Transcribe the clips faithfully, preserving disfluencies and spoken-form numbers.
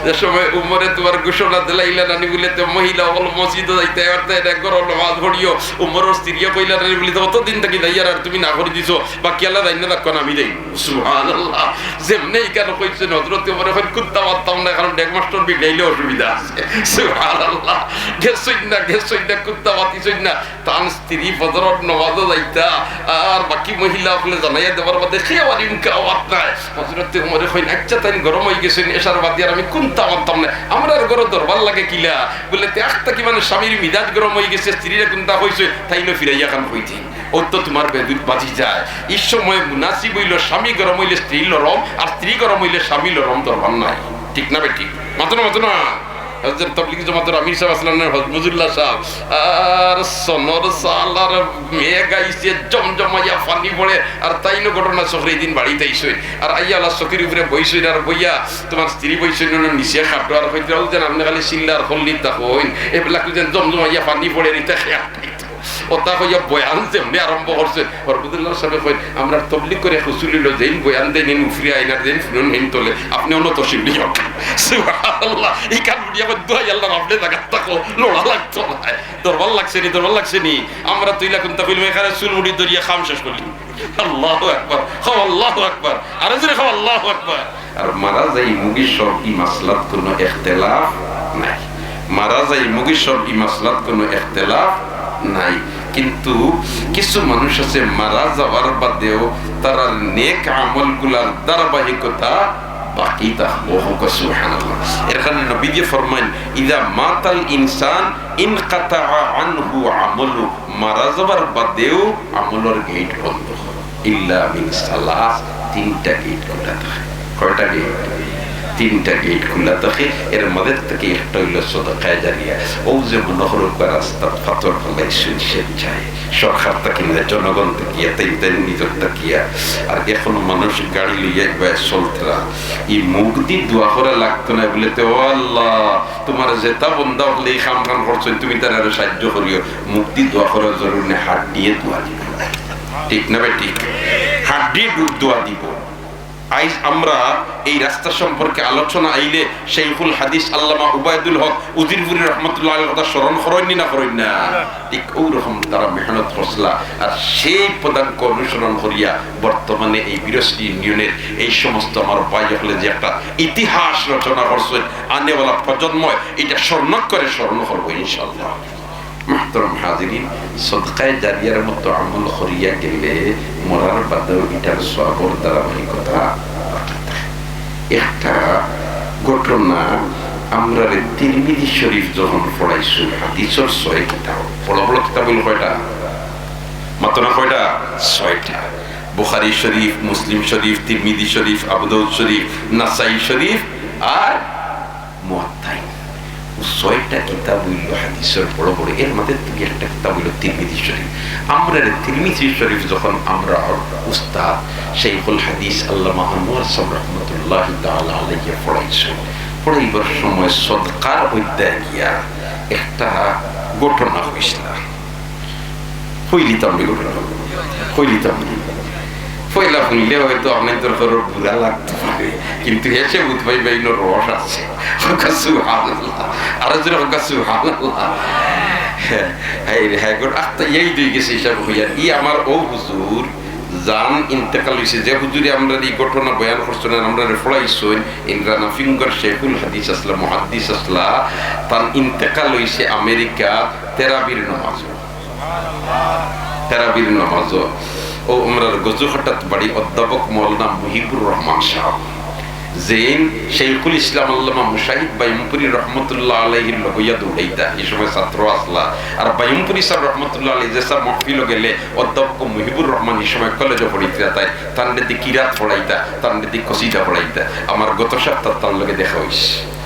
যে সময় উমরে তুমার ঘোষণা দিলাইলা নানি বুলে, তে মহিলা অকল মসজিদো যাইতা পারতা না, ঘরো নমাজ পড়িও। উমরর স্ত্রীয়ে কইলা নানি বুলে, তে অতদিন থাকি যাইয়ার, আর তুমি না করি দিছো, বাকি আল্লাহ যাই না, দেখো না, আমি যাই। সুবহানাল্লাহ। যেমনে ইখান কইছইন, হযরতে উমরে কইন, কুন্তা মাততাম না, কারণ ডেগমাস্টর বিগড়াইলে অসুবিধা আছে। সুবহানাল্লাহ। গেছইন না, গেছইন না, কুন্তা মাতিছইন না। তান স্ত্রী ফজরর নমাজো যাইতা, আর বাকি মহিলা অকলে জানাইয়া দেওয়ার বাদে কেউ আর ইনকার নাই। হযরতে উমরে কইন, আচ্ছা, তাইন গরম অইগেছইন, এশার বাদে আর আমি কুন্তা মাততাম না। আমরার ঘরো দরবার লাগে কিলা? বুলে, তে আখতা কি মানে স্বামীর মিজাজ গরম অইগেছে, স্ত্রীরে কুন্তা কইছে, তাইনও ফিরাইয়া খান কইতে। অউ তো তুমার বেদুত বাজি যায়। ই সময় মুনাসিব অইলো, স্বামী গরম অইলে স্ত্রী লরম, আর স্ত্রী গরম অইলে স্বামী লরম, দরবার নাই। ঠিক না বেঠিক? মাতো না, মাতো না। একজন তবলিগি জমাতর আমির সাব আছলা না, হজমুজুল্লাহ সাব, আর সনর সাল আর মেঘ আইছে, জমজমাইয়া পানি পড়ে, আর তাইনও ঘটনা চক্রে ইদিন বাড়িত আইছইন, আর আইয়া আলা চকির উপরে বইছইন, আর বইয়া তুমার স্ত্রী বইছইন, নিচে খাটো, আর কইতরা, অউ যেন আপনে খালি চিল্লার খল্লি তা কইন, এবলা কই যেন জমজমাইয়া পানি পড়ে, ইতা খেয়াল নাই। অতা কইয়া বয়ান যেমনে আরম্ভ করছইন, হরবুদুল্লাহ সাবে কইন, আমরা তবলিগ করে হুজুর অইলো, যেইন বয়ান দেইন, এইন উফরে আইন, আর যেইন হুনইন, এইন তলে, আপনে অনতশীল অউক। সুবহানাল্লাহ। ইখান বুঝিয়া কইন, দোহাই আল্লাহর, আপনে জাগাত থাকো, লড়া লাগতো নায়। দরবার লাগছে নি, দরবার লাগছে নি? আমরা তো ইলা কুন্তা কইলাম, এখানে চুল মুঠি ধরিয়া কাম শেষ করলি। আল্লাহু আকবার, কও আল্লাহু আকবার, আরো জোরে কও আল্লাহু আকবার। আর মারা যাইমুগি সব, ই মাসলাত কুনু ইখতিলাফ নাই। মারা যাইমুগি সব, ই মাসলাত কুনু ইখতিলাফ নাই। কিন্তু কিছু মানুষ আছে মারা যাওয়ার বাদেও তারার নেক আমলগুলার ধারাবাহিকতা বাকি থাকবো। কও সুবহানাল্লাহ। এর কারণে নবীজি ফরমাইন, "ইযা মাতাল ইনসান ইনকাতাআ আনহু আমালু।" মারা যাবার বাদেও আমলর গেট বন্ধ। ইল্লা মিন সালাস, তিনটা গেট খোলা থাকে। কয়টা গেট? তিনটা গেট খোলা থাকে। এর মাঝে থাকি একটা অইলো সদকায়ে জারিয়া। অউ যে মনো করউক্কা রাস্তাত পাথর ফালাইছইন স্বেচ্ছায়, সরকার থাকিয়া না, জনগণ থাকিয়া, তাইন তাইন নিজর থাকিয়া। আর অখন মানুষ গাড়ি লইয়া ইবায় চলতরা। ই মুখদি দোয়া করা লাগতো নায় বুলে, তে, "ও আল্লাহ, তুমার যেতা বন্দা অকলে ই কাম কাম করছইন, তুমি তারারে সাহায্য করিও।" মুখদি দোয়া করার জরুরি নাই, হাত দিয়া দোয়া দিবো। ঠিক না বেঠিক? হাত দিয়া দু-, দোয়া দিবো। আইজ আমরা এই রাস্তা সম্পর্কে আলোচনা আইলে শাইখুল হাদিস আল্লামা উবায়দুল হক উজিরপুরী রহমতুল্লাহ আলাইহির কথা স্মরণ করইন নি না করইন না? ঠিক অউ রকম তারা মেহনত করছলা। আর সেই পদাঙ্ক অনুসরণ করিয়া বর্তমানে এই বিরশ্রী ইউনিয়নের এই সমস্ত আমার ভাই অকলে যে একটা ইতিহাস রচনা করছইন, আনেওয়ালা প্রজন্ময় ইটা স্বর্ণাক্ষরে স্মরণ করবো ইনশাআল্লাহ। মুহতারাম হাজিরিন, সদকায়ে জারিয়ার মতো আমল করিয়া গেলে মরার বাদেও ইটার সওয়াবর ধারাবাহিকতা বাকি থাকে। একটা ঘটনা, আমরারে তিরমিজি শরীফ যখন পড়াইছইন, হাদিসর ছয় কিতাব, বড় বড় কিতাব অইলো কয়টা? মাতো না কয়টা? ছয়টা। বুখারী শরীফ, মুসলিম শরীফ, তিরমিজি শরীফ, আবু দাউদ শরীফ, নাসাই শরীফ আর মুওয়াত্তাইন। অউ ছয়টা কিতাব অইলো হাদিসর বড় বড়। এর মাঝে থাকি একটা কিতাব অইলো তিরমিজি শরীফ। আমরারে তিরমিজি শরীফ যখন আমরার উস্তাদ শাইখুল হাদিস আল্লামা আনোয়ার সাব রহমতুল্লাহি তাআলা আলাইহি পড়াইছইন, পড়াইবার সময় সদকার অধ্যায় গিয়া একটা ঘটনা কইছলা। কইলিতাম নি ঘটনা? কইলিতাম নি? পয়লা হুনলে হয়তো আপনাইনতর বুরা লাগতো পারে, কিন্তু হেষে বুঝবায় বা ইনো রস আছে। কউক্কা সুবহানাল্লাহ। আরো জোরে কউক্কা সুবহানাল্লাহ। হায়রে হায়, আখতা ইয়াদ অইগেছে হিসাব অইয়া। ই আমার অউ হুজুর যান ইন্তেকাল অইছে, যে হুজুরে আমরারে ই ঘটনা বয়ান করছইন আর আমরারে পড়াইছইন, ইন রানাফিঙ্গর শাইখুল হাদিস আছলা, মুহাদ্দিস আছলা, তান ইন্তেকাল অইছে আমেরিকা তেরাবির নমাজো। তেরাবির নমাজো। অউ আমরার গজুকাটাত বাড়ি অধ্যাপক মৌলানা মুহিবুর রহমান সাব, যেইন শাইখুল ইসলাম আল্লামা মুজাহিদ বায়ুমপুরী রহমতুল্লাহ আলাইহির লগইয়া দৌড়াইতা, ই সময় ছাত্র আছলা। আর বায়ুমপুরী সাব রহমতুল্লাহ আলাইহি যে সাব মাহফিলো গেলে অধ্যাপক মুহিবুর রহমান ই সময় কলেজো পড়াইতা, তাইন তানরে দি কিরাত পড়াইতা, তানরে দি কসিদা পড়াইতা। আমার গত সপ্তাহ তান লগে দেখা অইছে।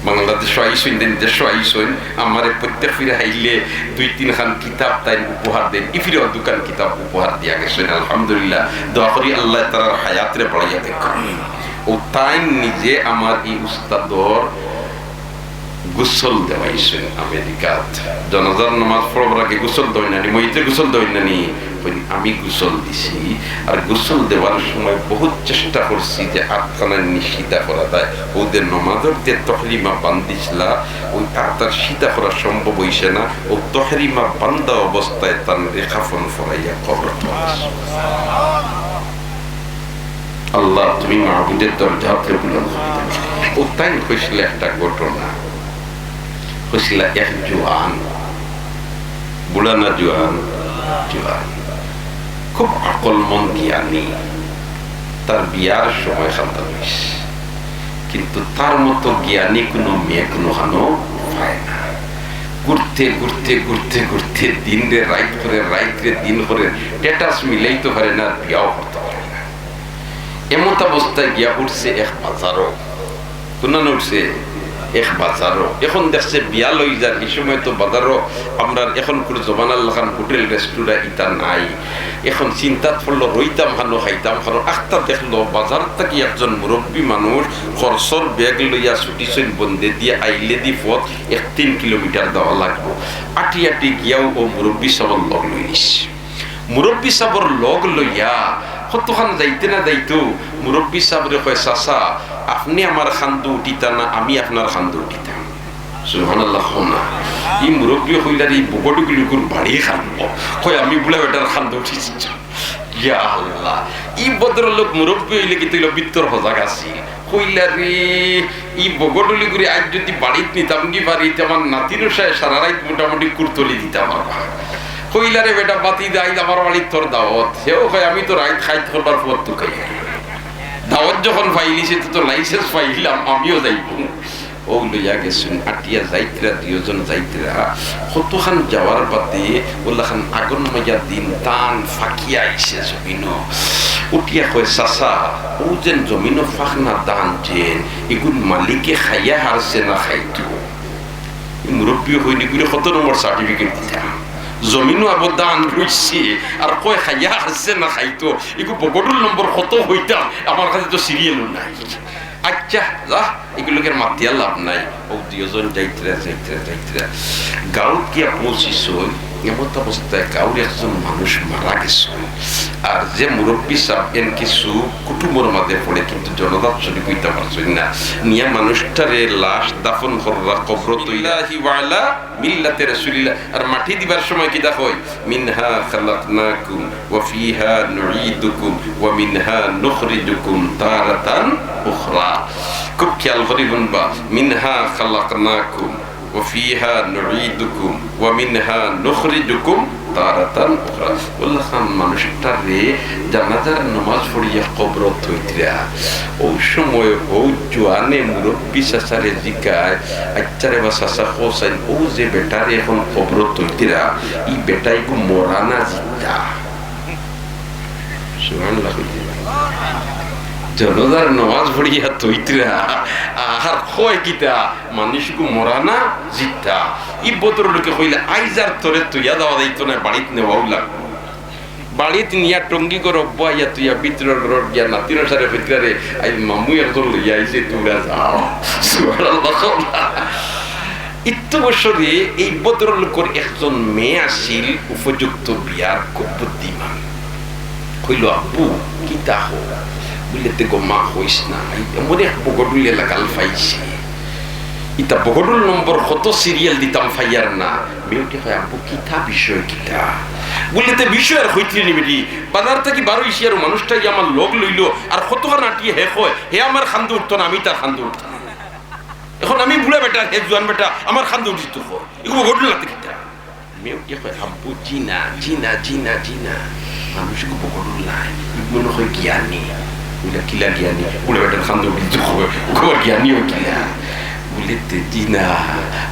বাংলাদেশো আইছইন, দেশো আইছইন, আমারে প্রত্যেক ফিরা আইলে দুই তিনখান কিতাব তাইন উপহার দেইন। ই ফিরাও দুইখান কিতাব উপহার দিয়া গেছইন, আলহামদুলিল্লাহ। দোয়া করি আল্লায় তারার হায়াতরে বাড়াইয়া দেউক্কা। অউ তাইন নিজে আমার ই উস্তাদর গোসল দেওয়াইছইন আমেরিকাত। জানাজার নামাজ পড়বার আগে গোসল দেওয়াইন না নি, মইতে গোসল দেওয়াইন না নি? কইন, "আমি গোসল দিছি।" আর গোসল দেওয়ার সময় বহুত চেষ্টা করছি যে আতখানা নি সিধা করা যায়। অউ যে নামাজর যে তহরিমা বান্ধিছিলা, অউ আত আর সিধা করা সম্ভব অইছে না। অউ তহরিমা বান্ধা অবস্থায় তানরে কাফন পরাইয়া কবরো থইছি। আল্লাহ, তুমি মাবুদের দরজারে বুলন্দ করি দেও। অউ তাইন কইছিলা একটা ঘটনা। কইছিলা এক জোয়ান, বুড়া না জোয়ান? জোয়ান। খুব আকলমন্দ জ্ঞানী। তার বিয়ার সময় খান্দা অইছে। কিন্তু তার মতো জ্ঞানী কুনু মেয়ে কুনুখানো পায় না। ঘুরতে, ঘুরতে, ঘুরতে, ঘুরতে দিনরে রাইত করের, রাইতরে দিন করের, status মিলাইতো পারে না, বিয়াও করতো পারে না। এমত অবস্থায় গিয়া উঠছে এক বাজারো। কুনানো উঠছে? এক বাজারো। এখন দেখছে বিয়া লই যার, ই সময় তো বাজারো আমরার এখনকুর জমানার লাখান হোটেল রেস্টুরা ইতা নাই। এখন চিন্তাত পড়লো, রইতাম খানো, খাইতাম খানো। আখতা দেখলো বাজার থাকি একজন মুরব্বী মানুষ খরচর ব্যাগ লইয়া ছুটিছইন, বন্দেদি আইলেদি পথ এক তিন কিলোমিটার যাওয়া লাগবো। আটি আটি গিয়াউ অউ মুরব্বী সাবর লগ লইলিছে। মুরব্বী সাবর লগ লইয়া কতখান যাইতে না যাইতো, মুরব্বী সাবরে কয়, "চাচা, আপনে আমার কান্দো উঠিতা না, আমি আপনার কান্দো উঠিতাম?" সুবহানাল্লাহ কও না। ই মুরব্বী কইলা রে, "ই বগডুগুলিগুর বাড়ি কান্দবো।" কয়, "আমি বুড়া বেটার কান্দো উঠিছি।" ইয়া আল্লাহ, ই ভদ্রলোক মুরব্বী অইলে কিতা অইলো, ভিতর হজাগ আছিল। কইলা রে, "ই বগডুলিগুরে আইজ যুদি বাড়িত নিতাম গি পারি, তে আমার নাতিনশায় সারা রাইত মোটামুটি কুরতলি দিতা পারবা।" কইলা রে, "বেটা, বাতি দে, আইজ আমার বাড়িত তোর দাওত।" হেও কয়, "আমি তো রাইত খাইত করবার পথ তুকাই। দাওত যখন পাইলিছি, তো, তো license পাইলাম, আমিও যাইমু।" অউ লইয়া গেছইন, আটিয়া যাইতরা, দুইজন যাইতরা, কতখান যাওয়ার বাদে অলাখান আগর মাইয়া দিন তান ফাকিয়া আইছে জমিনো। উঠিয়া কয়, "চাচা, অউ যেন জমিনো ফাকনা ধান যেন, ইগুন মালিকে খাইয়া হারছে না খাইতো?" ই মুরব্বী কইন, "ইগুরে কত নম্বর certificate দিতা? জমিনো আবো ধান রইছে, আর কয় খাইয়া হারছে না খাইতো, ইগু বগডুল নম্বর কত কইতাম, আমার কাছে তো serial-ও নাই।" আচ্ছা, যা, ইগুর লগে মাতিয়া লাভ নাই। অউ দুইজন যাইতরা, যাইতরা, যাইতরা। গাঁওত গিয়া পৌঁছিছইন, এমত অবস্থায় গাঁওর একজন মানুষ মারা গেছইন। আর যে মুরব্বী সাব এন কিছু কুটুমর মাঝে পড়ে, কিন্তু জানাজাত শরিক অইতা পারছইন না। নিয়া মানুষটারে লাশ দাফন কররা কবরো থইলা। ওয়া আলা মিল্লাতে রাসূলিল্লাহ। আর মাটি দিবার সময় কিতা কয়? "মিনহা খালাকনাকুম ওয়া ফিহা নুঈদুকুম ওয়া মিনহা নুখরিজুকুম তারাতান উখরা।" খুব খেয়াল করি হুনবা, "মিনহা খালাকনাকুম ওয়া ফিহা নুঈদুকুম ওয়া মিনহা নুখরিজুকুম তারাতান উখরা।" অলাখান মানুষটারে জানাজার নমাজ পড়িয়া কবরো থইতরা। অউ সময় অউ জোয়ানে মুরব্বী চাচারে জিকায়, "আইচ্ছা রে বা চাচা, কও চাইন, অউ যে বেটারে এখন কবরো থইতরা, ই বেটা ইগু মরা না জিতা?" সুবহানাল্লাহ কইতে। জানাজার নমাজ পড়িয়া থইতরা, আর কয় কিতা, মানুষ ইগু মরা না জিতা? ই ভদ্রলোকে কইলা, "আইজ আর তোরে থইয়া যাওয়া যাইতো নায়, বাড়িত নেওয়াউ লাগবো।" বাড়িত নিয়া টঙ্গি ঘরো বওয়াইয়া থইয়া ভিতরর ঘরো গিয়া নাতিনশারে কইতরা রে, "আইজ মামু একজন লইয়া আইছে, তুমরা যাও।" সুবহানাল্লাহ। ইত্যু বছরে এই ভদ্রলোকর একজন মেয়ে আছিল উপযুক্ত বিয়ার, খুব বুদ্ধিমান। কইলো, "আব্বু, কিতা কও?" বুলে, "তে গো মা, কইস না, এই এমন এক বগডুলে লাগাল পাইছে, ইতা বগডুল নম্বর কত serial দিতাম পাইয়ার না।" মেয়েটি কয়, "আব্বু, কিতা বিষয় কিতা?" বুলে, "তে বিষয় আর কইতে নি বেটি, বাজার থাকি বার অইছি আর মানুষটায় আমার লগ লইলো, আর কতখান আটিয়া হে কয়, হে আমার কান্দো উঠতো না, আমি তার কান্দো উঠতাম। এখন আমি বুড়া বেটা, হে জোয়ান বেটা, আমার কান্দো উঠিতো কয়, ইগু বগডুল নাতে কিতা?" মেয়েটি কয়, "আব্বু, জি না, জি না, জি না, জি না। মানুষ ইগু বগডুল নায়, ইগু মনো কয় জ্ঞানী।" বুলে, "কিলা জ্ঞানী?" বুলে, "বেটার কান্দো উঠিতো কয়, ও কয় জ্ঞানী অয় কিলা?" বুলে, "তে জি না,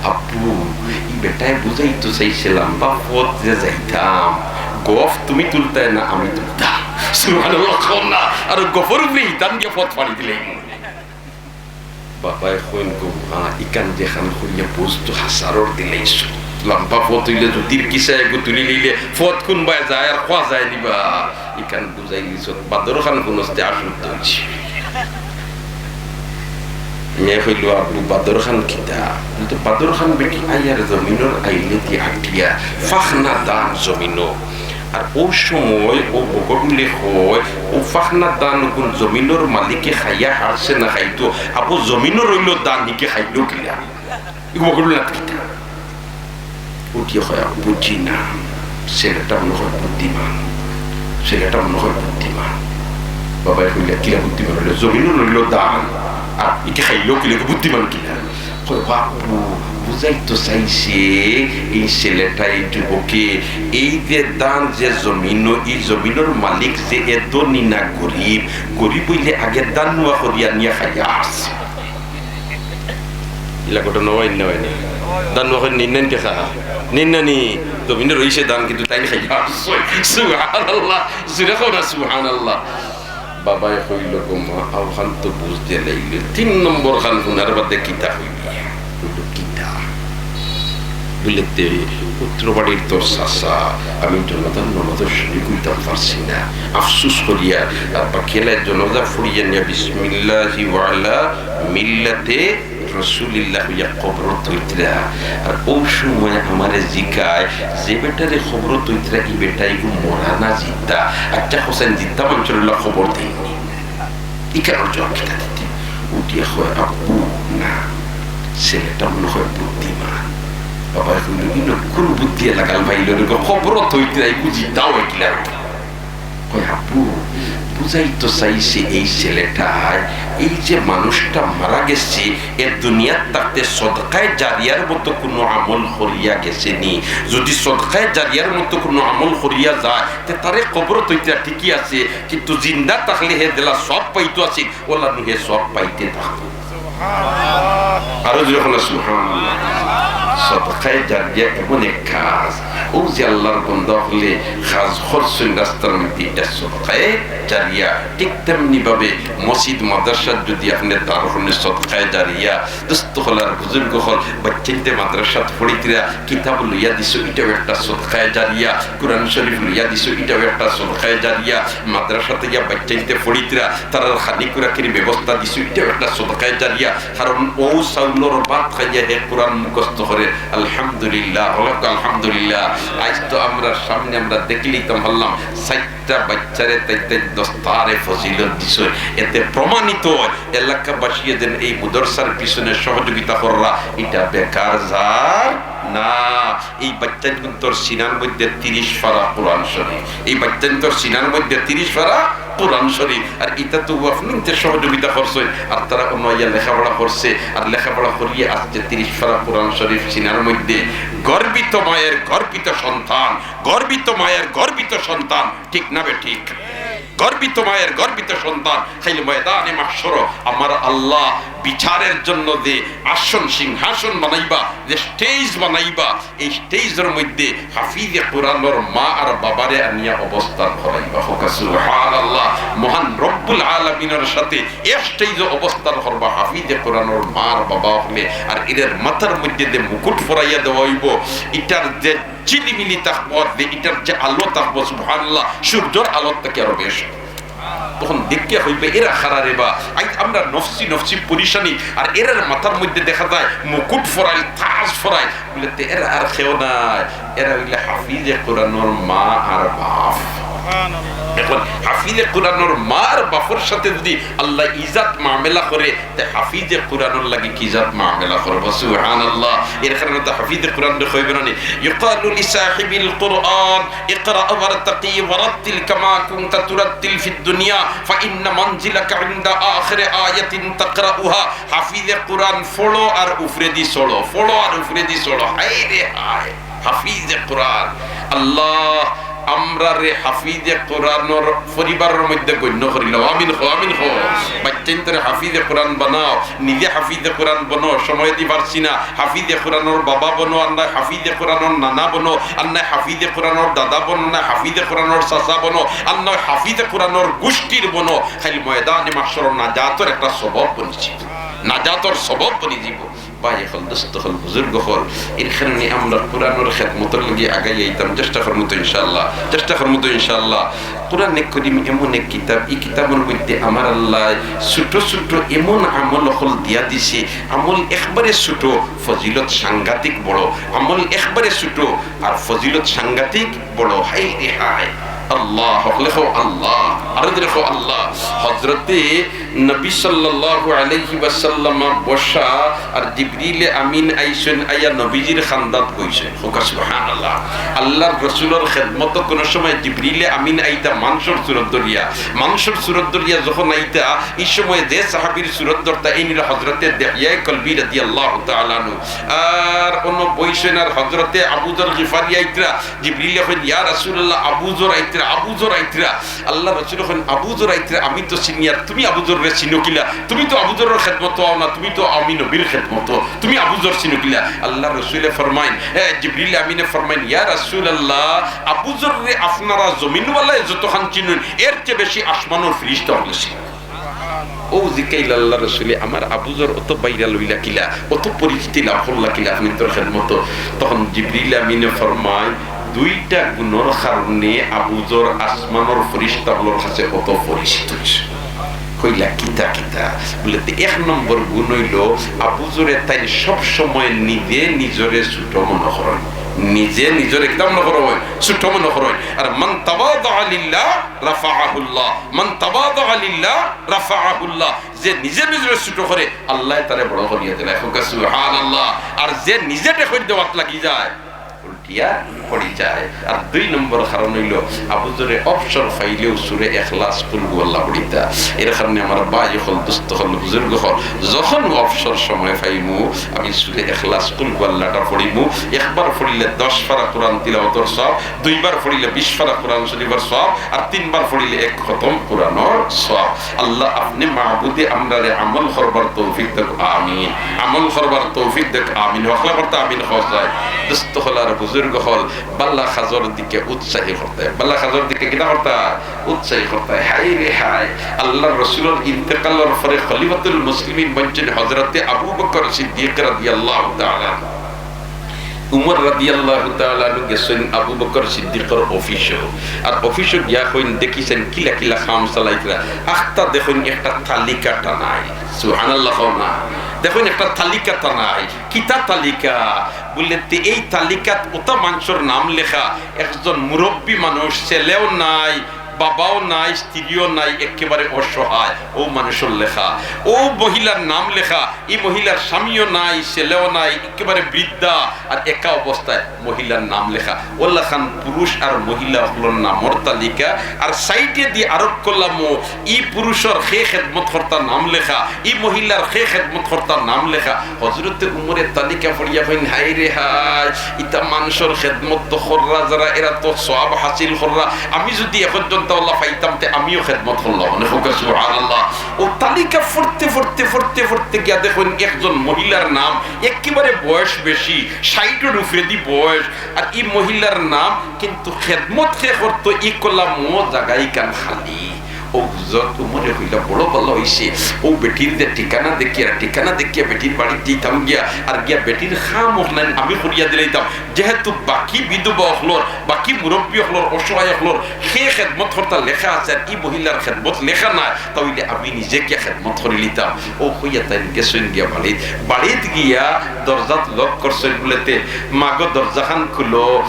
আব্বু, ই বেটায় বুঝাইতো চাইছে লাম্বা পথ যে যাইতাম, গফ তুমি তুলতায় না, আমি তুলতাম।" সুবহানাল্লাহ কও না। আর গফর উপরে ইতান দিয়া পথ ফাড়ি দিলে। বাবায় কইন, "গো মা, ইখান যেখান করিয়া বুঝতো হাজারর দিলাইছো। লাম্বা পথ অইলে যুদির কিসা এগু তুলি লইলে পথ কুনবায় যায় আর কওয়া যায় নি বা। ইখান বুঝাই দিছো, বাদর খান হুনস্তে আশুদ্ধ অইছে।" মেয়ে কইল, "আব্বু, বাদর খান কিতা?" তো বাদর খান বেটি আইয়ার জমিনর আইলেদি আটিয়া ফাখনা দান জমিনো। আর অউ সময় অউ বকরুলে কয়, "অউ ফাখনা দান গুন জমিনর মালিকে খাইয়া হারছে না খাইতো, আবু জমিনর অইল দান, হিকে খাইল কিলা?" ই বকরুল না কিতা? উঠিয়া কয়, "বুঝি না, ছেলেটা মনে হয় বুদ্ধিমান, ছেলেটা মনে হয় বুদ্ধিমান।" বাবায় কইলা, "কিলা বুদ্ধিমান অইল? জমিনর অইল দান, আর ইকে খাইল কিলা, ইকে বুদ্ধিমান কিলা?" কয়, "বাপু, বুঝাইতো চাইছে এই ছেলেটা, এই যুবকে, এই যে দান, যে জমিন, এই জমিনর মালিক যে এত নিনা গরিব, গরিব অইলে আগে দান নুয়া করিয়া নিয়া খাইয়া আসছে।" ইলা ঘটনা অয় না, অয় না? দান নুয়া করি নিন নানি টেকা, নিন নানি, জমিনর অইছে দান, কিন্তু তাইন খাইয়া আসছে। সুবহানাল্লাহ, জুরে কও না সুবহানাল্লাহ। বাবায় কইল, "গো মা, অখান তো বুঝ দিলাইলে, তিন নম্বর খান হুনার বাদে কিতা কইবি?" কইল, "কিতা?" বলে, "তে উত্তর বাড়ির তোর চাচা, আমি জনাজার নমাজর শরিক অইতাম পারছি না, আফসুস করিয়া, আর বাকি এলায় জনাজা পড়িয়া নিয়া বিসমিল্লাহি ওয়া আলা মিল্লাতে রাসূলিল্লাহ অইয়া কবরো থইতরা। আর অউ সময় আমারে জিকায়, যে বেটারে কবরো থইতরা, ই বেটা ইগু মরা না জিন্দা? আচ্ছা, হোসেন জিন্দা মানষর অইলা কবর দেইন নি, ইখানর জবাব কিতা দিতে?" উঠিয়া কয়, "আব্বু, না, ছেলেটা মনে হয় বুদ্ধিমান।" বাবায় কইল, "ইনো কুন বুদ্ধিয়ে লাগাল পাইল রে, কবরো থইতরা, ইগু জিন্দা অইতরা।" কয়, "আব্বু, বুঝাইতো চাইছে এই ছেলেটায়, এই যে মানুষটা মারা গেছে, এ দুনিয়াত থাকতে সদকায়ে জারিয়ার মতো কুনু আমল করিয়া গেছে নি? যদি সদকায়ে জারিয়ার মতো কুনু আমল করিয়া যায়, তে তারে কবরো থইতরা ঠিকই আছে, কিন্তু জিন্দা থাকলে হে যেলা সওয়াব পাইতো আছিল, অলা নু হে সওয়াব পাইতে থাকতো।" আরো জুরে কও না সুবহানাল্লাহ। সদকায়ে জারিয়া এমন এক কাজ, অউ যে আল্লার বন্দা অকলে কাজ করছইন রাস্তার মধ্যে, ইটা সদকায়ে জারিয়া। ঠিক তেমনি ভাবে মসজিদ মাদ্রাসাত যদি আপনে দান করইন, সদকায়ে জারিয়া। দোস্ত অকল আর বুজুর্গ অকল, বাচ্চাইন্তে মাদ্রাসাত পড়িতরা, কিতাব লইয়া দিছো, ইটাও একটা সদকায়ে জারিয়া। কুরআন শরিফ লইয়া দিছো, ইটাও একটা সদকায়ে জারিয়া। মাদ্রাসাত ইয়া বাচ্চাইন্তে পড়িতরা, তারার খানি খুরাকির ব্যবস্থা দিছো, ইটাও একটা সদকায়ে জারিয়া। কারণ অউ চাউলর ভাত খাইয়া হে কুরআন মুখস্থ করে। আলহামদুলিল্লাহ, কও আলহামদুলিল্লাহ। আইজ তো আমরার সামনে আমরা দেখিলিতাম পারলাম, চাইরটা বাচ্চারে তাইন তাইন দশটারে ফজিলত দিছে। এতে প্রমাণিত অয়, এলাকাবাসীয়ে যেন এই মাদ্রাসার পিছনে সহযোগিতা কররা, ইটা বেকার যার না। এই বাচ্চাইন্তর সিনার মধ্যে তিরিশ পারা কুরআন শরিফ, এই বাচ্চাইন্তর সিনার মধ্যে তিরিশ পারা কুরআন শরিফ। আর ইটা তো আপনে সহযোগিতা করছইন, আর তারা অনো আইয়া লেখাপড়া করছে, আর লেখাপড়া করিয়া আইজকে তিরিশ পারা কুরআন শরিফ সিনার মধ্যে। গর্বিত মায়ের গর্বিত সন্তান, গর্বিত মায়ের গর্বিত সন্তান, ঠিক না বেঠিক? গর্বিত মায়ের গর্বিত সন্তান। কাইল ময়দানে মাহশরো আমার আল্লাহ বিচারের জন্য যে আসন সিংহাসন বানাইবা, যে stage বানাইবা, এই stageর মধ্যে হাফিজে কুরআনর মা আর বাবারে আনিয়া অবস্থান করাইবা। কও সুবহানাল্লাহ। মহান রব্বুল আলামিনর সাথে এক stageও অবস্থান করবা হাফিজে কুরআনর মা আর বাবা অকলে। আর এরার মাথার মধ্যে যে মুকুট পরাইয়া দেওয়া অইবো, ইটার যে ঝিলিমিলি থাকবো, আর যে ইটার যে আলো থাকবো, সুবহানাল্লাহ, সূর্যর আলোর থাকি আরো বেশ। তখন দেখিয়া কইবা, "এরা কারা রে বা?" আইজ আমরা নফসি নফসি পরিশানি, আর এরার মাথার মধ্যে দেখা যায় মুকুট পরাইল, তাজ পরাইল। বলে, "তে এরা আর কেউ নায়, এরা অইলা হাফিজে কুরআনর মা আর বাপ।" এখন হাফিজে কুরআনর মা আর বাপর সাথে যদি আল্লায় ই জাত মামেলা করে, তে হাফিজে কুরআনর লাগি কি জাত মামেলা করবো? সুবহানাল্লাহ। এর কারণে তো হাফিজে কুরআনরে কইবা না নি, "ইউকালু লিসাহিবিল কুরআন, ইকরা ওয়ারতাকি ওয়ারাত্তিল কামা কুনতা তুরাত্তিল ফিদ দুনিয়া, ফাইন্না মানজিলাকা ইনদা আখিরি আয়াতিন তাকরাউহা।" হাফিজে কুরআন পড়ো আর উপরেদি চড়ো, পড়ো আর উপরেদি চড়ো। হায় রে হায়, হাফিজে কুরআন। আল্লাহ, আমরারে হাফিজে কুরআনর পরিবারর মধ্যে গণ্য করিলাও। আমিন কও, আমিন কও। বাচ্চাইন্তরে হাফিজে কুরআন বানাও, নিজে হাফিজে কুরআন বনো, সময় দি পারছি না, হাফিজে কুরআনর বাবা বনো, আর নায় হাফিজে কুরআনর নানা বনো, আর নায় হাফিজে কুরআনর দাদা বনো, নায় হাফিজে কুরআনর চাচা বনো, আর নায় হাফিজে কুরআনর গোষ্ঠীর বনো। কাইল ময়দানে মাহশরো নাজাতর একটা সবব বনছি। নাজাতর সবব বনি যিবো। ভাই অকল, দোস্ত অকল, বুজুর্গ অকল, এর কারণে আমরা কোরআনর খেদমতর লাগি আগাই আইতাম, চেষ্টা করমু তো ইনশাআল্লাহ, চেষ্টা করমু তো ইনশাআল্লাহ। কোরআনে করিম এমন এক কিতাব, এই কিতাবর মধ্যে আমার আল্লায় ছোট ছোট এমন আমল অকল দিয়া দিছে, আমল একবারে ছোট, ফজিলত সাংঘাতিক বড়, আমল একবারে ছোট আর ফজিলত সাংঘাতিক বড়। হায় রে হায়, আল্লাহ, হকলে কও আল্লাহ, আরো জোরে কও আল্লাহ। হযরতে নবী সাল্লাল্লাহু আলাইহি ওয়াসাল্লাম বসা, আর জিবরিলে আমিন আইছইন, আইয়া নবীজির খান্দাত বইছইন। কউক্কা সুবহানাল্লাহ। আল্লাহর রসুলর খেদমতো কোনো সময় জিবরিলে আমিন আইতা মানষর সুরত ধরিয়া, মানষর সুরত ধরিয়া যখন আইতা, এই সময় যে সাহাবীর সুরত ধরতা, এইন অইলা হযরতে দিহয়ায়ে কলবী রাদিয়াল্লাহু তাআলা আনহু। আর অনো বইছইন আর হযরতে আবু যর গিফারি আইতরা, জিবরিলে কইন, "ইয়া রাসূলুল্লাহ, আবু যর আইতরা, আবু যর আইতরা।" আল্লাহর রসুলে কইন, "আবু যর আইতরা আমি তো চিনি, আর তুমি আবু যররে চিনো কিলা? তুমি তো আবু যরর খেদমতো আও না, তুমি তো আমি নবীর খেদমতো, তুমি আবু যর চিনো কিলা?" আল্লাহর রসুলে ফরমাইন, এ, জিবরিল আমিনে ফরমাইন, "ইয়া রাসূলুল্লাহ, আবু যররে আপনারা জমিনওয়ালায় যতখান চিনইন, এর চেয়ে বেশি আসমানর ফিরিস্তা অকলে চিনইন।" অউ জিকাইলা আল্লাহর রসুলে, "আমার আবু যর অত ভাইরাল অইলা কিলা, অত পরিচিতি লাভ করলা কিলা আপনাইনতর খেদমতো?" তখন জিবরিল আমিনে ফরমাইন, "দুইটা গুণর কারণে আবু যর আসমানর ফিরিস্তা অকলর কাছে অত পরিচিত অইছে।" কইলা, "কিতা কিতা?" বুলে, "তে এক নম্বর গুণ অইলো, আবু যরে তাইন সব সময় নিজে নিজরে ছোট মনো করইন, নিজে নিজরে কিতা মনো করইন, ছোট মনো করইন। আর মান তাওয়াদা লিল্লাহ রাফাআহুল্লাহ, মান তাওয়াদা লিল্লাহ রাফাআহুল্লাহ।" যে নিজে নিজরে ছোট করে, আল্লায় তারে বড় করিয়া দিলা। কউক্কা সুবহানাল্লাহ। আর যে নিজে টেকইন দেওয়াত লাগি যায়, উল্টিয়া পড়ি যায়। আর দুই নম্বর কারণ অইলো, আবু যরে অবসর পাইলেউ সূরা ইখলাস, কুল হুয়াল্লাহ পড়িতা। এর কারণে আমার ভাই অকল, দোস্ত অকল, বুজুর্গ অকল, যখন অবসর সময় পাইমু, আমি সূরা ইখলাস, কুল হুয়াল্লাহটা পড়িমু। একবার পড়িলে দশ পারা কোরআন তিলাওয়াতর সওয়াব, দুইবার পড়িলে বিশ পারা কোরআন শরীফর সওয়াব, আর তিনবার পড়িলে এক খতম কোরআনর সওয়াব। আল্লাহ, আপনে মাবুদে আমরারে আমল করবার তৌফিক দেউক, আমিন। আমল করবার তৌফিক দেউক, আমিন। হকলে পড়তা আমিন কওয়া যায়। দোস্ত অকল আর বুজুর্গ অকল, বালা কাজর দিকে উৎসাহী করতা, বালা কাজর দিকে কিতা করতা? উৎসাহী করতা। হায় রে হায়, আল্লাহর রসুলর ইন্তেকালর পরে খলিফাতুল মুসলিমিন বনছইন হযরতে আবু বকর সিদ্দিক রাদিয়াল্লাহু তাআলা আনহু। উমর রাদিয়াল্লাহু তাআলা আনহু গেছইন আবু বকর সিদ্দিকর অফিসো। আর অফিসো গিয়া কইন, দেখিছইন কিলা কিলা কাম চালাইতরা। আখতা দেখইন একটা তালিকা টানাইল। সুবহানাল্লাহ কও না। দেখইন একটা তালিকা টানাইল। কিতা তালিকা? বুলে, "তে এই তালিকাত অতা মানষর নাম লেখা, একজন মুরব্বি মানুষ, ছেলেও নাই, বাবাও নাই, স্ত্রীও নাই, একেবারে অসহায়, অউ মানষর লেখা। অউ মহিলার নাম লেখা, ই মহিলার স্বামীও নাই, ছেলেও নাই, একেবারে বৃদ্ধা আর একা অবস্থায় মহিলার নাম লেখা। অউলাখান পুরুষ আর মহিলা অকলর নামর তালিকা। আর সাইডেদি আরক কলামো ই পুরুষর কে খেদমত করতা নাম লেখা, ই মহিলার কে খেদমত করতা নাম লেখা।" হযরতে উমরে তালিকা পড়িয়া কইন, "হায় রে হায়, ইতা মানষর খেদমত তো কররা যারা, এরা তো সওয়াব হাসিল কররা। আমি যুদি একজন তা অউলা পাইতাম, তে আমিও খেদমত করলাম।" মানে কউক্কা সুবহানাল্লাহ। অউ তালিকা পড়তে, পড়তে, পড়তে, পড়তে গিয়া দেখইন একজন মহিলার নাম, একেবারে বয়স বেশি, ষাইটর উপরেদি বয়স, আর ই মহিলার নাম, কিন্তু খেদমত কে করতো, ই কলামো জাগাইখান খালি। অউ হযরত উমরে কইলা, "বড় ভালা অইছে, অউ বেটির যে ঠিকানা দেখিয়া, ঠিকানা দেখিয়া বেটির বাড়িত যাইতাম গিয়া, আর গিয়া বেটির কাম অখান আমি করিয়া দিলাইতাম, যেহেতু বাকি বিধবা অকলর, বাকি মুরব্বি অকলর, অসহায় অকলর কে খেদমত করতা লেখা আছে, আর ই মহিলার খেদমত লেখা নাই, তা অইলে আমি নিজে গিয়া খেদমত করিলিতাম।" অউ কইয়া তাইন গেছইন গিয়া বাড়িত, বাড়িত গিয়া দরজাত লক করছইন, বুলে, "তে মাগো, দরজাখান খুলো।"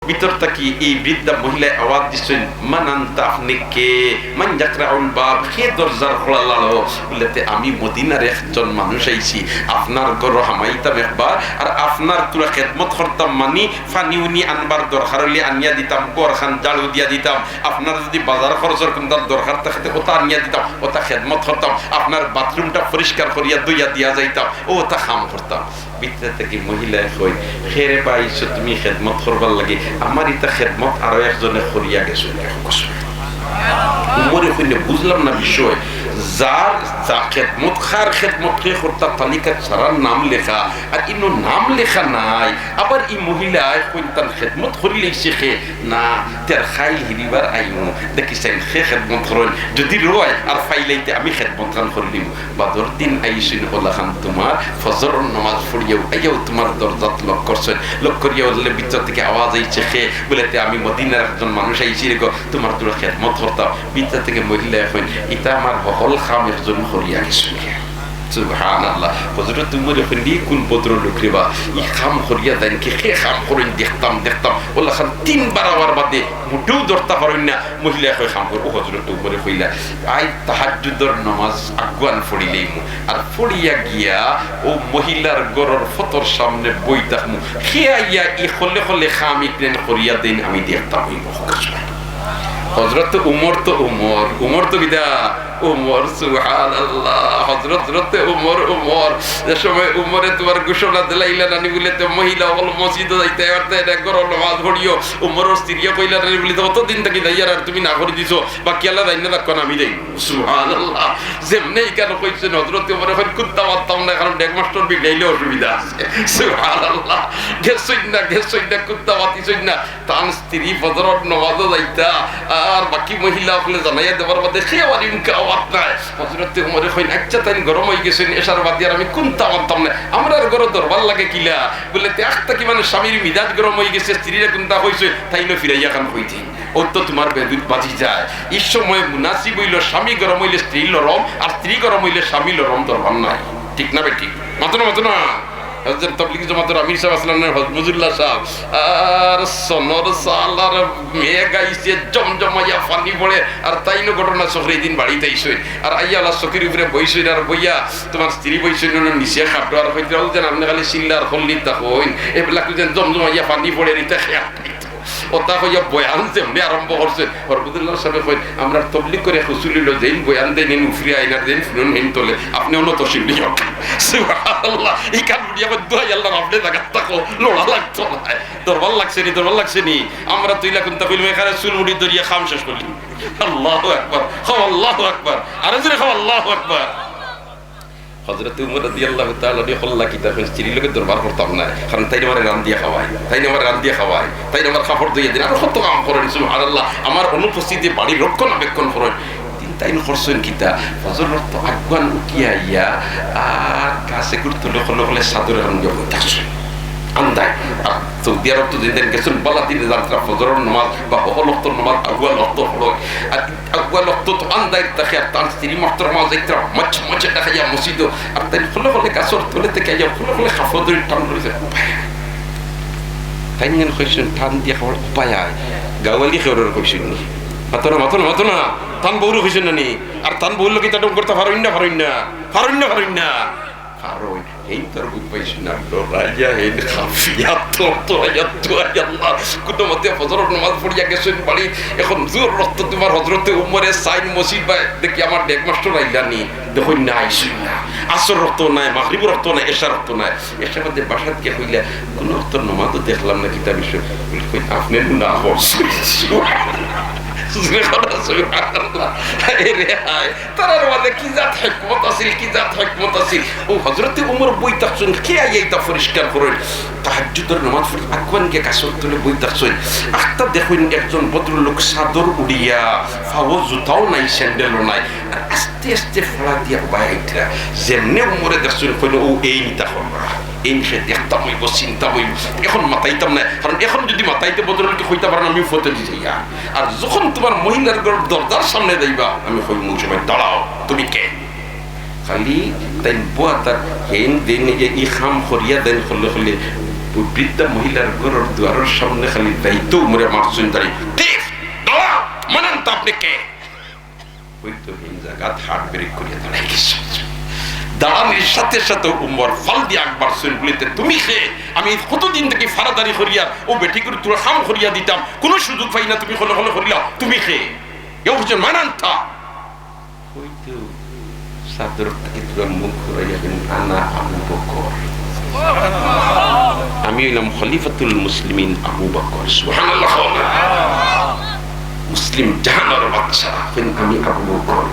ভিতর থাকি ই বৃদ্ধা মহিলায় আওয়াজ দিছইন, "মান আনতা, আপনে কে? মান ইয়াকরাউল বাব, কে দরজার কড়া লাড়ো?" বুলে, "তে আমি মদিনার একজন মানুষ আইছি, আপনার ঘরো হামাইতাম একবার, আর আপনার থুড়া খেদমত করতাম, মানি পানি উনি আনবার দরকার অইলে আনিয়া দিতাম, ঘরখান ঝাড়ু দিয়া দিতাম, আপনার যুদি বাজার খরচর কুন্তা দরকার থাকে তে অতা আনিয়া দিতাম, অতা খেদমত করতাম, আপনার বাথরুমটা পরিষ্কার করিয়া ধইয়া দিয়া যাইতাম, অউ অতা কাম করতাম।" ভিতরে থাকি মহিলায় কইন, "হে রে বা, আইছো তুমি খেদমত করবার লাগি, আমার ইতা খেদমত আরো একজনে করিয়া গেছইন।" উমরে কইন, "বুঝলাম না বিষয়, যার যা খেদমত, কার খেদমত কে করতা, তালিকাত সারার নাম লেখা, আর ইনো নাম লেখা নাই। আবার ই মহিলায় কইন তান খেদমত করিলাইছে কে না, তের খাইল হিরিবার আইমু, দেখি চাইন কে খেদমত করইন, যদি রয় আর ফাইলাইতে আমি খেদমত খান করিলিমু। বাদর দিন আইছইন, অলাখান তুমার ফজরর নমাজ পড়িয়াউ আইয়াউ তুমার দরজাত লক করছইন, লক করিয়া অইলে ভিতর থাকি আওয়াজ আইছে, কে? বলে, তে আমি মদিনার একজন মানুষ আইছি রে গো, তুমার থুড়া খেদমত করতাম। ভিতর থাকি মহিলায় কইন, ইতা আমার হকল কাম একজন করিয়া গেছইন। সুবহানাল্লাহ। হযরত উমরে কইন, ই কুন ভদ্রলোক রে বা, ই কাম করিয়া যাইন, কে কে কাম করইন দেখতাম, দেখতাম। অলাখান তিনবার আওয়ার বাদে মুটেউ ধরতা পারইন না। মহিলায় কয়, কাম কর। ও হযরত উমরে কইলা, আইজ তাহাজ্জুদর নমাজ আগুয়ান পড়িলাইমু, আর পড়িয়া গিয়া অউ মহিলার ঘরর ফতর সামনে বই থাকমু, কে আইয়া ই খলে খলে কাম ইকরাইন করিয়া দেইন, আমি দেখতাম অইবো। হযরত উমর তো উমর, উমর তো কিতা? উমর, সুবহানাল্লাহ। হযরত, হযরতে উমর, উমর। যে সময় উমরে তুমার ঘোষণা দিলাইলা নানি, বলে, তে মহিলা অকল মসজিদো যাইতা পারতা না, ঘরো নমাজ পড়িও। উমরর স্ত্রীয়ে কইলা নানি, বলে, তে অতদিন থাকি যাইয়ার আর তুমি না করি দিছো, বাকি আল্লাহ যাইন না, দেখো না, আমি যাইমু। সুবহানাল্লাহ। যেমনে ইখান কইছইন, হযরতে উমরে কইন, কুন্তা মাততাম না, কারণ ডেগ মাস্টর বিগড়াইলে অসুবিধা আছে। সুবহানাল্লাহ। গেছইন না, গেছইন না, কুন্তা মাতিছইন না। তান স্ত্রী ফজরর নমাজো যাইতা, আর বাকি মহিলা অকলে জানাইয়া দেবার বাদে কেউ আর ইনকা আওয়াত নাই। হযরতে উমরে কইন, আইচ্ছা, তাইন গরম অইগেছইন, এশার বাদে আর আমি কুন্তা মাততাম না। আমরার ঘরো দরবার লাগে কিলা? বলে, তে আখতা কি মানে স্বামীর মিজাজ গরম অইগেছে, স্ত্রীরে কুন্তা কইছে, তাইনও ফিরাইয়া খান কইতে। অউ তো তুমার বেদুত বাজি যায়। ই সময় মুনাসিব অইলো, স্বামী গরম অইলে স্ত্রী লরম, আর স্ত্রী গরম অইলে স্বামী লরম, দরবার নাই। ঠিক না বেঠিক? মাতো না, মাতো না। একজন তবলিগি জমাতর আমির সাব আছলা না, হজমুজুল্লাহ সাব, আর সনর সাল আর মেঘ আইছে, জমজমাইয়া পানি পড়ে, আর তাইনও ঘটনা চক্রে ইদিন বাড়িত আইছইন। আর আইয়া অলা চকির উপরে বইছইন, আর বইয়া তুমার স্ত্রী বইছইন অনো নিচে খাটো, আর কইতরা, অউ যেন আপনে খালি চিল্লার খল্লিত থাকইন, এবলা কই যেন জমজমাইয়া পানি পড়ে, ইতা খেয়াল নাই। অতা কইয়া বয়ান যেমনে আরম্ভ করছে, হরবুদুল্লাহ সাবে কইন, আমরার তবলিগ করে হুজুর অইলো, যেইন বয়ান দেইন, এইন উফরে আইন, আর যেইন হুনইন, হেইন তলে, আপনে অনো তশরিফ লইয়া। সুবহানাল্লাহ। ইখান হুনিয়া কইন, দোহাই আল্লাহর, আপনে জাগাত থাকো, লড়া লাগতো নায়। দরবার লাগছে নি, দরবার লাগছে নি? আমরা তো ইলা কুন্তা কইলাম, এখানে চুল মুঠি ধরিয়া কাম শেষ করলি। আল্লাহু আকবার। কও আল্লাহু আকবার। আরো জোরে কও আল্লাহু আকবার। হযরতে উমর রাদিয়াল্লাহু তাআলা আনহু কইলা কিতা, কইন, স্ত্রীর লগে দরবার করতাম না, কারণ তাইন আমারে রান্দিয়া খাওয়াইন, তাইন আমারে রান্দিয়া খাওয়াইন, তাইন আমার কাপড় ধুইয়া দেইন, আরো কত কাম করইন, সুবহানাল্লাহ, আমার অনুপস্থিতিতে বাড়ি রক্ষণাবেক্ষণ করইন। দিন তাইন করছইন কিতা, ফজরর অক্ত আগুয়ান উঠিয়া আইয়া আর গাছ এগুর তলে খলে খলে চাদর এখান দিয়া বই থাকছইন। আন্দাই, আর সৌদি আরব তো যেদিন গেছইন, বালা দিনে জানতরা ফজরর নমাজ বা হকল অক্তর নমাজ আগুয়ান অক্ত পড়ইন। আর আগুয়ান অক্ত তো আন্দাইর থাকে, আর তান স্ত্রী মুহতারামা যাইতরা মাঝে মাঝে দেখাইয়া মসজিদো, আর তাইন খলে খলে গাছর তলে থাকি আইয়া খলে খলে কাপড় ধরি টান ধরি যায়, উপায় নাই। তাইন যেন কইছইন, টান দিয়া খাওয়ার উপায় নাই। গাওয়ালি কেউরে কইছইন নি? মাতো না, মাতো না, মাতো না। তান বউরে কইছইন না নি? আর তান বউর লগে ইতা ঢং করতা পারইন না, পারইন না, পারইন না, পারইন না। পারইন। হেইন তো আর বুঝ পাইছইন না, ডরাইয়া হেইন কাঁপিয়া তো, তো, আল্লাহ, কুনুমতে ফজরর নমাজ পড়িয়া গেছইন বাড়ি। এখন জোর রক্ত তুমার হজরতে উমরে চাইন মসজিদ বায়, দেখি আমার ডেগ মাস্টর আইলা নি, দেখইন না, আইছইন না। আসর রক্ত নাই, মাগরিবর রক্ত নাই, এশার রক্ত নাই। এশার বাদে বাসাত গিয়া কইলা, কুনু রক্তর নমাজও দেখলাম না, কিতা বিষয়? কই, আপনে গুনা করছইন। সুবহানাল্লাহ। এরে হায়। তারার মাঝে কি জাত হিকমত আছিল, কি জাত হিকমত আছিল। অউ হজরতে উমর বই থাকছইন, কে আইয়া ইতা পরিষ্কার করইন। তাহাজ্জুদর নমাজ পড়ি আগুয়ান গিয়া গাছর তলে বই থাকছইন। আখতা দেখইন একজন ভদ্রলোক চাদর উড়িয়া, পাও জুতাও নাই, স্যান্ডেলও নাই। আর আস্তে আস্তে ফাড়া দিয়া উবায় আইতরা। যেমনে উমরে দেখছইন, কইন, অউ এইন ইতা কররা। এইন সে দেখতাম অইবো, চিনতাম অইবো। এখন মাতাইতাম না, কারণ এখন যদি মাতাইতে ভদ্রলোকে কইতা পারইন, আমি ফতে দি যাইয়া। আর যখন তুমার মহিলার ঘরর দরজার সামনে যাইবা, আমি কইমু, অউ সময়, দাঁড়াও, তুমি কে? খালি তাইন বওয়া থাক, হেইন দিন ই কাম করিয়া দেইন খলে খলে, বৃদ্ধা মহিলার ঘরর দুয়ারর সামনে খালি যাইতো উমরে মারছইন দাড়ি। ঠিক, দাঁড়াও, মান আনতা, আপনে কে? অউ তো হেইন জাগাত হার্ট ব্রেক করিয়া দাঁড়াই গেছে। দাঁড়ানির সাথে সাথে উমর ফাল দিয়া আগ বাড়ছইন, বলিতে, তুমি কে? আমি কতদিন থাকি ফাড়াদারি করিয়া অউ বেটিগুর থুড়া কাম করিয়া দিতাম, কুনু সুযোগ পাই না, তুমি খলে খলে করিলাও, তুমি কে? কেউ বুঝছেন, মান আনতা? অউ তো চাদর থাকি থুড়া মুখ ঘুরাইয়া কইন, আনা আবু বকর। আমি অইলাম খলিফাতুল মুসলিমিন আবু বকর। সুবহানাল্লাহ। মুসলিম জাহানর বাদশা, কইন, আমি আবু বকর।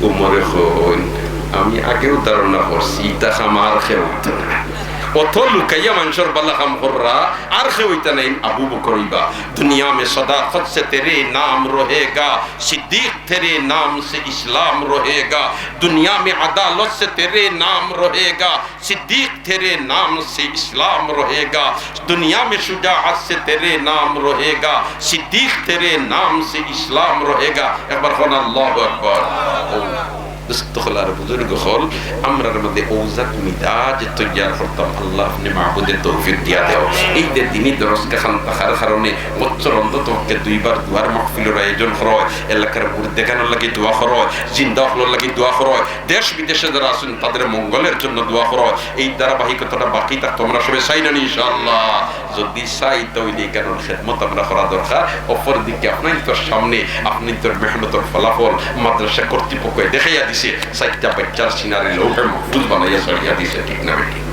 উমরে কইন, "আমি আগেউ ধারণা করছি, ইতা কাম আর কেউ অইতো নায়। অত লুকাইয়া মানষর বালা কাম কররা, আর কেউ অইতা নায়, আবু বকর অইবা।" دنیا میں صداقت سے تیرے نام رہے گا، صدیق تیرے نام سے اسلام رہے گا۔ دنیا میں عدالت سے تیرے نام رہے گا، صدیق تیرے نام سے اسلام رہے گا۔ دنیا میں شجاعت سے تیرے نام رہے گا، صدیق تیرے نام سے اسلام رہے گا۔ একবার কইন আল্লাহু আকবার। ও দোস্ত অকল আর বুজুর্গ অকল, আমরার মাঝে অউ জাত মিজাজ তৈয়ার করতাম, আল্লাহ আপনে মাবুদে তৌফিক দিয়া দেও। এই যে দিনি দরসগা খান থাকার কারণে বছর অন্তত পক্ষে দুইবার দোয়ার মাহফিলর আয়োজন করা অয়, এলাকার মুর্দেগানর লাগি দোয়া করা অয়, জিন্দা অকলর লাগি দোয়া করা অয়, দেশ বিদেশে যারা আছইন তাদের মঙ্গলের জন্য দোয়া করা অয়। এই ধারাবাহিকতাটা বাকি থাকতো, আমরা সবে চাই না নি ইনশাআল্লাহ? যদি চাই, তাইলে ইখানর খেদমত আমরা করা দরকার। অপরদিকে আপনাইনতর সামনে আপনাইনতর মেহনতর ফলাফল মাদ্রাসা কর্তৃপক্ষে দেখাইয়া দিছে, চাইরটা বাইচ্চার সিনারে লৌহে মাহফুজ বানাইয়া ছাড়িয়া দিছে, ঠিক না বেঠিক?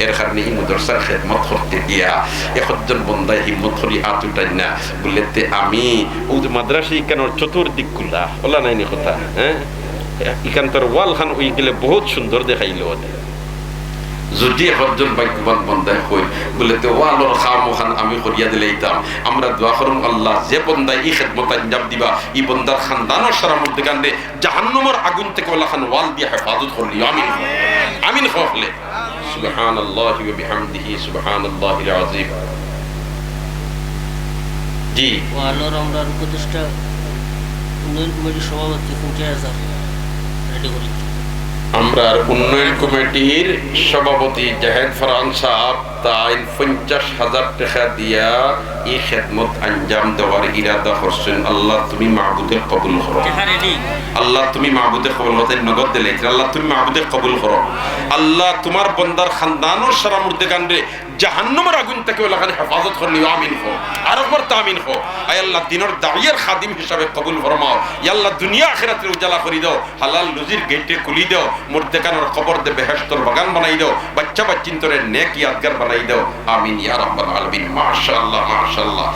এর কারণে ই মাদ্রাসার খেদমত করতে গিয়া একজন বন্দায় হিম্মত করি আত উঠাইন না, বুলে, "তে আমি।" অউ যে মাদ্রাসা ইখানর চতুর্দিক খুলা, অলা নায় নি কথা, হ্যাঁ? ইখানতর ওয়াল খান অইগেলে বহুত সুন্দর দেখাইলো অনে। যদি একজন ভাগ্যবান বন্দায় কইন, বুলে, "তে ওয়ালর কাম অখান আমি করিয়া দিলাইতাম।" আমরা দোয়া করমু, আল্লাহ, যে বন্দায় ই খেদমত আঞ্জাম দিবা, ই বন্দার খানদানর সারা মুর্দেগানরে জাহান্নামর আগুন থাকি অলাখান ওয়াল দিয়া হেফাজত করলিও। আমিন। আমিন কও অকলে। সুবহানাল্লাহি ওয়া বিহামদিহি, সুবহানাল্লাহিল আযীম। জি। ওয়ালর আমরার উপদেষ্টা উন্নয়ন কমিটির সভাপতি পঞ্চাশ হাজার রেডি করি। আমরার উন্নয়ন কমিটির সভাপতি জাহেদ ফারহান সাব তাইন পঞ্চাশ হাজার টেকা দিয়া ই খেদমত আঞ্জাম দেওয়ার ইরাদা করছইন। আল্লাহ, তুমি মাবুদে কবুল করো। টেকা রেডি। আল্লাহ, তুমি মাবুদে কবুল করো। তাইন নগদ দিলে, আল্লাহ, তুমি মাবুদে কবুল করো। আল্লাহ, তুমার বন্দার খানদানর সারা মুর্দেগানরে জাহান্নামর আগুন থাকি অলাখান হেফাজত করলিও। আমিন কও। আরকবার তে আমিন কও। আয় আল্লাহ, দিনর দায়ী আর খাদিম হিসাবে কবুল ফরমাও। ইয়া আল্লাহ, দুনিয়া আখিরাতরে উজালা করি দেও। হালাল রুজির গেইটরে খুলি দেও। মুর্দেগানর কবররে বেহেশতর বাগান বানাই দেও। বাইচ্চা বাইচ্চিন্তরে নেক ইয়াদগার বানাই দেও। আমিন ইয়া রাব্বাল আলামিন। মাশাআল্লাহ, মাশাআল্লাহ।